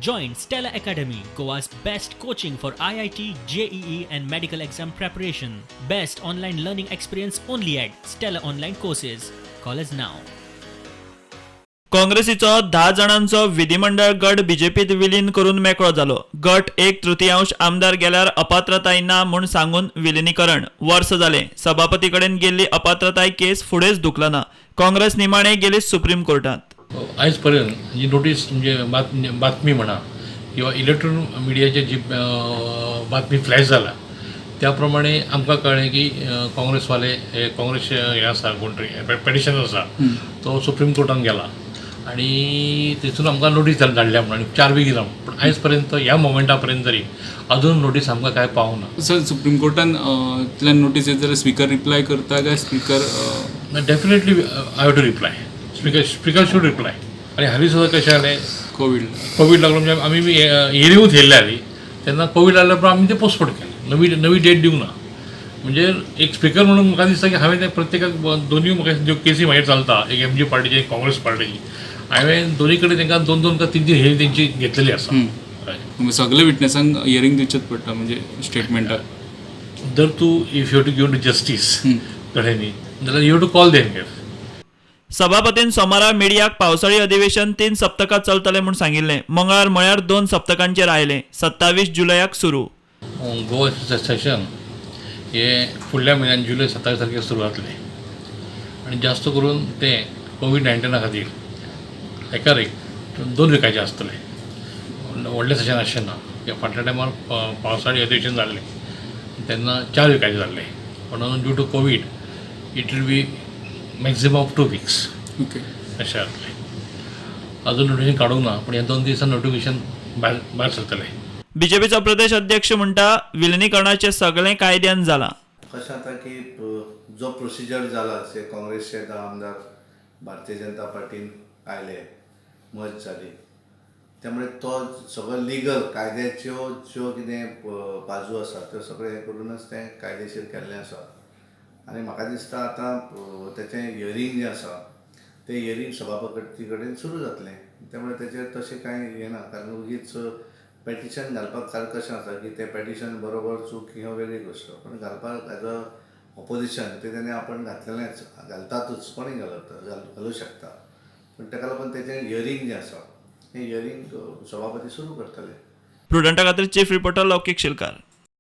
Join Stella Academy, Goa's best coaching for IIT, JEE, and medical exam preparation. Best online learning experience only at Stella Online Courses. Call us now. काँग्रेसीचो 10 जाणांचो विधिमंडळ गट बीजेपीत विलीन करून मेकळो जालो. गट एक तृतीयांश आमदार गेल्यार अपात्रताय ना म्हूण सांगून विलिनीकरण. वर्स जालें, सभापती कडेन गेल्ली अपात्रताय केस फुडेंच धुकलना. काँग्रेस निमाणे गेली सुप्रीम कोर्टात. आयज पर्यंत जी नोटीस म्हणजे बातमी म्हणा किंवा इलेक्ट्रॉनिक मिडियाचे जी बातमी फ्लॅश जाला त्या प्रमाणे आमकां कळ्ळें की काँग्रेसवाले हे काँग्रेस हे आसा, कोण तरी पेटिशन आसा तो सुप्रीम कोर्टान गेला आनी थंयसून आमकां नोटीस धाडल्या म्हणून आनी 4 वीक दिला, पूण आयज पर्यंत ह्या मोमेंटा पर्यंत तरी अजून नोटीस आमकां कांय पावना. सर, सुप्रीम कोर्टान तल्यान नोटीस येत जाल्यार स्पीकर रिप्लाय करता काय speaker? Definitely I have to reply. Speaker should reply. आनी हालीं सुद्दां कशें जालें, कोवीड कोवीड लागलो म्हणजे आमी हियरिंगूच थेयल्ले हालीं, तेन्ना कोवीड लागल्या उपरांत आमी ते पोस्टपोन केलें, नवी नवी डेट दिवंक ना. म्हणजे एक स्पिकर म्हणून म्हाका दिसता की हांवें ते प्रत्येकाक दोनूय म्हाका ज्यो केसी म्हाजेर चलता, एक एमजी पार्टीची, एक काँग्रेस पार्टीची, हांवें दोनूय कडेन तांकां 2-2 काय 3-3 हियरिंग तेंची घेतलेली आसा. हय. सगळे विटनेसांक हियरिंग दिवचेच पडटा म्हणजे स्टेटमेंटाक. जर तूं if you to give to justice कळ्ळें न्ही जाल्यार you to call them here. सभापतीन सोमारा मिडियाक पावसाळी अधिवेशन 3 सप्तकां चलतलें म्हूण सांगिल्लें. मंगळार म्हळ्यार 2 सप्तकांचेर आयलें. 27 जुलयाक सुरू. गोवा सेशन हे फुडल्या म्हयन्यान जुलय 27 तारखेर सुरू जातलें आनी जास्त करून ते कोवीड 19 खातीर एकार एक 2 विकाचे आसतले, व्हडलें सेशन आसचें ना. कित्याक फाटल्या टायमार पावसाळी अधिवेशन जाल्लें तेन्ना 4 विकाचें जाल्लें, पूण due to Covid it will be maximum of 2 weeks. अशें जातलें. अजून नोटिफिकेशन काडूंक ना, पूण ह्या 2 दिसान नोटिफिकेशन भायर भायर सरतलें. बीजेपीचो प्रदेश अध्यक्ष म्हणटा विलिनीकरणाचें सगळें कायद्यान जालां. कशें जाता की जो प्रोसिजर जाला जे काँग्रेसचे 10 आमदार भारतीय जनता पार्टीन आयले, मर्ज जाली, त्यामुळे तो सगळो लिगल कायद्याच्यो ज्यो कितें बाजू आसा त्यो सगळें हें करूनच तें कायदेशीर केल्लें आसा. आनी म्हाका दिसता आतां तेचें हियरींग जें आसा तें हियरींग सभापती कडेन सुरू जातलें, त्यामुळे तेचेर तशें कांय हें ना. कारण उगीच पेटिशन घालपाक सारकें कशें आसा की तें पेटिशन बरोबर चूक ही वेगळी गोश्ट, पूण घालपाक एज अ ऑपोजिशन तें तेणें आपण घातलेलेंच, घालतातूच, कोणूय घालूं शकता, पूण तेका लागून तेचें हियरींग जें आसा हें हियरींग सभापती सुरू करतले. प्रुडंटा खातीर चीफ रिपोर्टर लौकीक शिलकार.